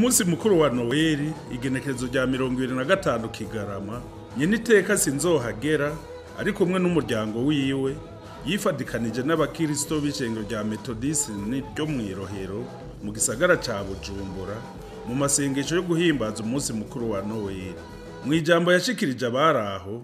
Munsi mukuru wa Noweli, igenekerezo rya 25 Kigarama, nyeniteka Sinzohagera ari kumwe n'umuryango wiwe yifadikanije n'abakirisito b'ishengero rya Methodiste ryo mw'irohero mu gisagara ca Bujumbura mu masengesho yo guhimbaza umunsi mukuru wa Noweli. Mu ijambo yashikirije abari aho,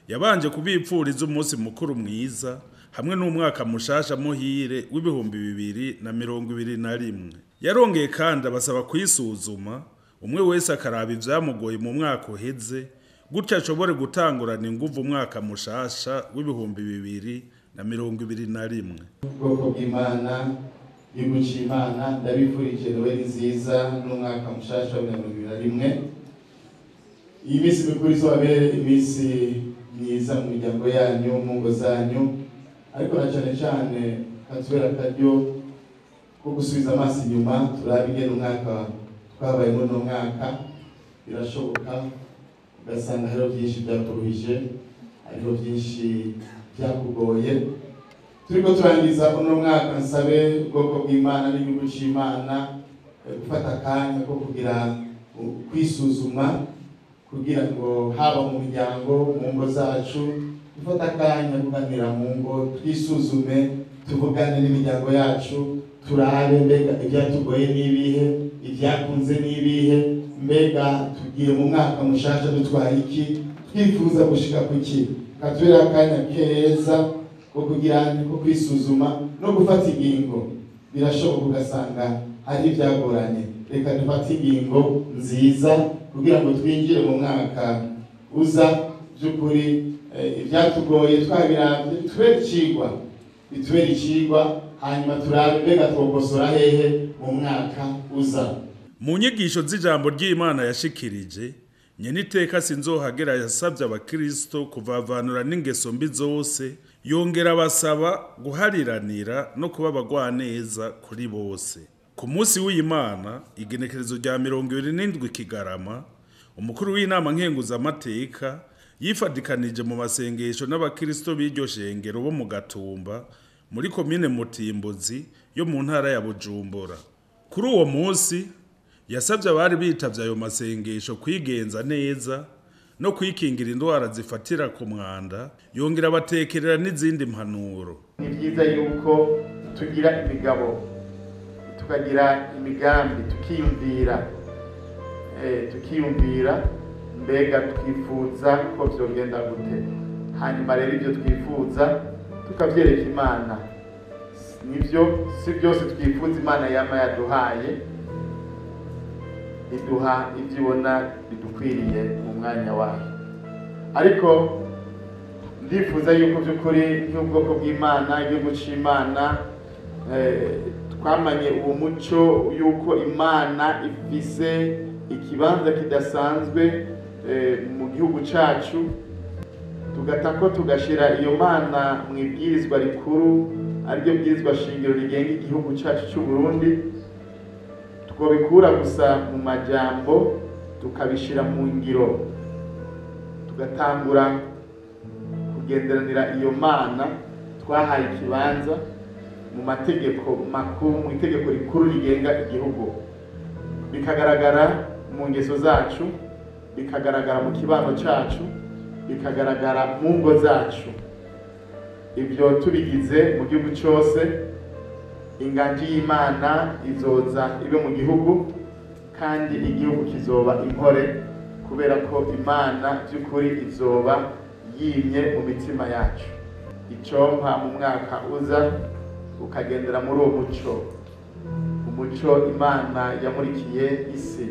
yabanje kubipfuriza umunsi mukuru mwiza hamwe n'umwaka mushasha muhire w'2021. Yarongeye kandi abasaba kwisuzuma, umwe wese akaraba ivyamugoye mu mwaka uheze, gutyo ashobore gutangurana inguvu umwaka mushasha w'2021. Ubwoko bw'Imana, igihugu c'Imana, ndabifurije Noweli nziza n'umwaka mushasha wa 2021. Iyi minsi mikuru izobabere iminsi myiza mu miryango yanyu, mu ngo zanyu, ariko na cane cane katubera akaryo ko gusubiza amaso inyuma, turabe ingene umwaka twabayemo uno mwaka. Birashoboka ugasanga hariho byinshi byakuruhije, hariho byinshi byakugoye. Turiko turangiza uno mwaka, nsabe ubwoko bw'Imana n'igihugu c'Imana gufata akanya ko kugira kwisuzuma, kugira ngo haba mu miryango, mu ngo zacu, dufate akanya kuganira mu ngo, twisuzume, tuvugane n'imiryango yacu, turabe mbega ibyatugoye n'ibihe, ibyakunze n'ibihe, mbega tugiye mu mwaka mushasha dutwaye iki, twifuza gushika kuki. Katubera akanya keza ko kugira ko kwisuzuma no gufata ingingo. Birashoboka ugasanga hari ibyagoranye, reka dufate ingingo nziza kugira ngo twinjire mu mwaka uza by'ukuri ibyatugoye twabiravye, bitubere icigwa, bitubere icigwa, hanyuma turabe mbega twokosora hehe mu mwaka uza. Mu nyigisho z'ijambo ry'Imana yashikirije, nyeniteka Sinzohagera yasabye abakristo kuvavanura n'ingeso mbi zose, yongera abasaba guhariranira no kuba abagwaneza kuri bose. Ku munsi w'Imana, igenekerezo rya 27 Kigarama, umukuru w'inama nkenguzamateka yifadikanije mu masengesho n'abakristo b'iryo shengero bo mu Gatumba muri komine Mutimbuzi yo mu ntara ya Bujumbura. Kuri uwo munsi yasabye abari bitavye ayo masengesho kwigenza neza no kwikingira indwara zifatira ku mwanda, yongera abatekerera n'izindi mpanuro. Ni byiza yuko tugira imigabo, tukagira imigambi, tukiyumvira mbega twifuza ko vyogenda gute, hanyuma rero ibyo twifuza tukavyereka Imana. Nibyo, si byose twifuza Imana yama yaduhaye, iduha ibyo ibona bidukwiriye mu mwanya wayo. Ariko ndifuza yuko by'ukuri nk'ubwoko bw'Imana, igihugu c'Imana, twamanye uwo muco yuko Imana ifise ikibanza kidasanzwe mu gihugu cacu, tugatako tugashira iyo Mana mu ibwirizwa rikuru, ariryo bwirizwa shingiro rigenga igihugu cacu c'u Burundi. Twobikura gusa mu majambo tukabishira mu ngiro, tugatangura kugenderanira iyo Mana twahaye ikibanza mu mategeko makuru, mu itegeko rikuru rigenga igihugu, bikagaragara mu ngeso zacu, bikagaragara mu kibano cacu, bikagaragara mu ngo zacu. Ibyo tubigize mu gihugu cyose, inganji y'Imana izoza ibe mu gihugu, kandi igihugu kizoba impore, kubera ko Imana by'ukuri izoba yimye mu mitima yacu. Icompa mu mwaka uza ukagendera muri uwo muco, umuco Imana yamurikiye isi,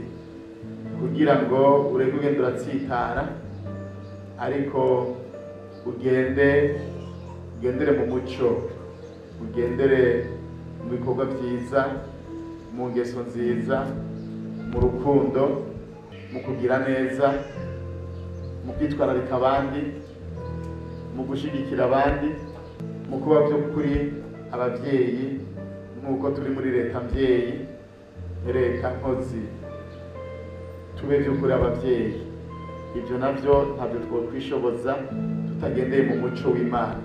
kugira ngo ureke ugenda uratsitara, ariko ugende, ugendere mu muco, ugendere mu bikorwa byiza, mu ngeso nziza, mu rukundo, mu kugira neza, mu kwitwararika abandi, mu gushyigikira abandi, mu kuba by'ukuri ababyeyi nk'uko turi muri leta mbyeyi, leta nkozi, tube by'ukuri ababyeyi. Ibyo nabyo ntabyo twokwishoboza tutagendeye mu muco w'Imana.